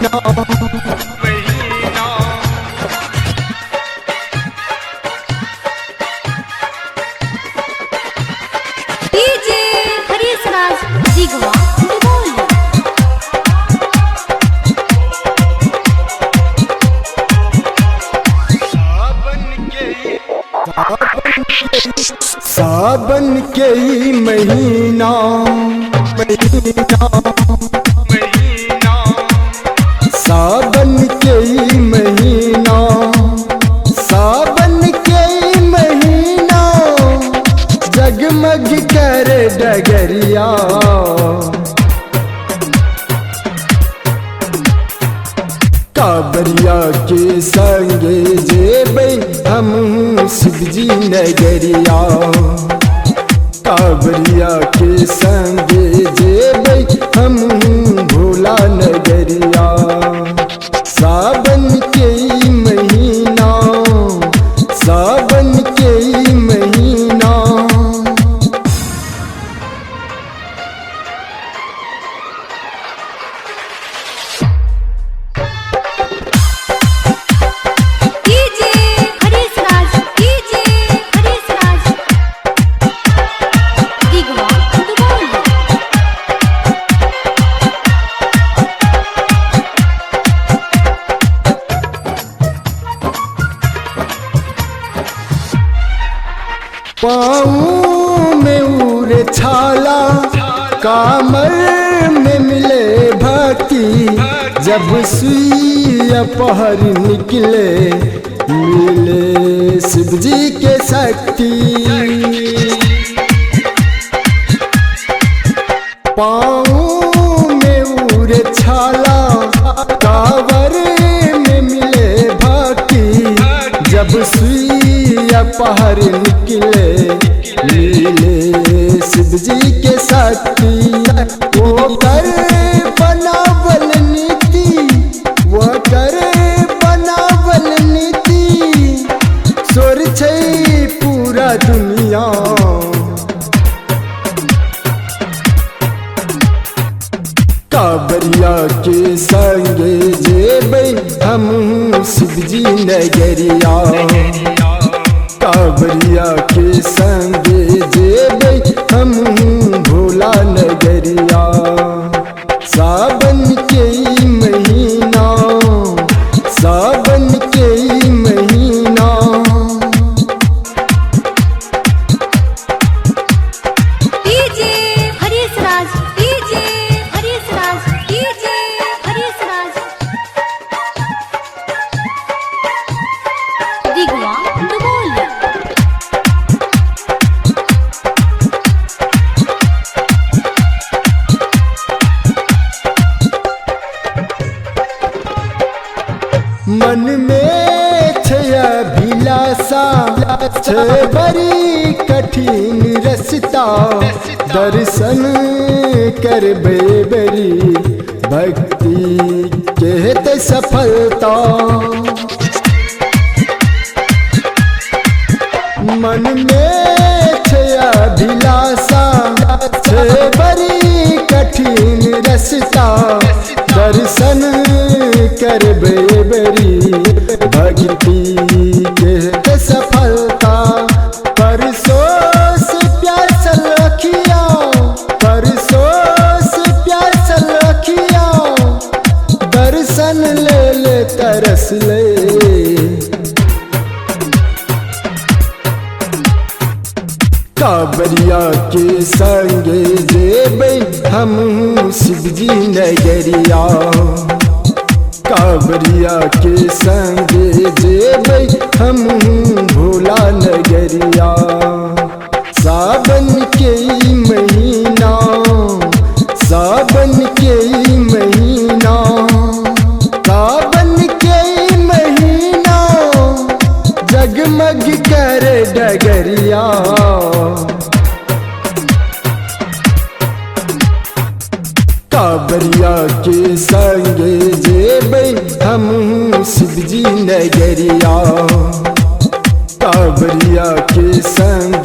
महीना। डीजे हरीश राज दिगवा दुबौली। सावन के सावन के ई महीना महीना महीना। सावन के ई महीना, सावन के ई महीना, जगमग करे डगरिया। कांवरिया के संगे जेबै हमहू शिवजी नगरिया। कांवरिया के संगे जेबै हमहू भोला नगरिया। सावन के ई महीना, सावन के ई महीना। DJ Harish Raj, DJ Harish Raj Digwa Dubauli. पाँव में उर छाला, कामर में मिले भक्ति। जब सुई पहर निकले मिले शिवजी के शक्ति। पाँव में उर छाला, कावर में मिले भक्ति। जब सुई पहर निकले मिले शिवजी के शक्ति। वो कर बनावल नीति, वो कर बनावल नीति, सोर छै पूरा दुनिया। कांवरिया के संगे जेबै हमहू शिवजी नगरिया। कांवरिया के संगे जेबै हमहू भोला नगरिया। सावन के ई महीना, सावन के ई महीना। DJ Harish Raj, DJ Harish Raj, DJ Harish Raj Digwa Dubauli. मन में छै अभिलाषा, छै बड़ी कठिन रस्ता। दर्शन करबै बड़ी भक्ति के हेतै सफलता। मन में छै अभिलाषा, छै बड़ी कठिन रस्ता। दर्शन करबै बड़ी भक्ति के हेतै सफलता। परसों से प्यासल अखिया, परसों से प्यासल अखिया, दर्शन ले ले तरस ले। कांवरिया के संगे जेबै हमहू शिवजी नगरिया। कांवरिया के संगे जेबै हमहू भोला नगरिया। सावन के ई महीना, सावन के ई महीना, सावन के ई महीना, जगमग करे डगरिया। कांवरिया के संगे जेबै हमहू शिवजी नगरिया। कांवरिया के संग।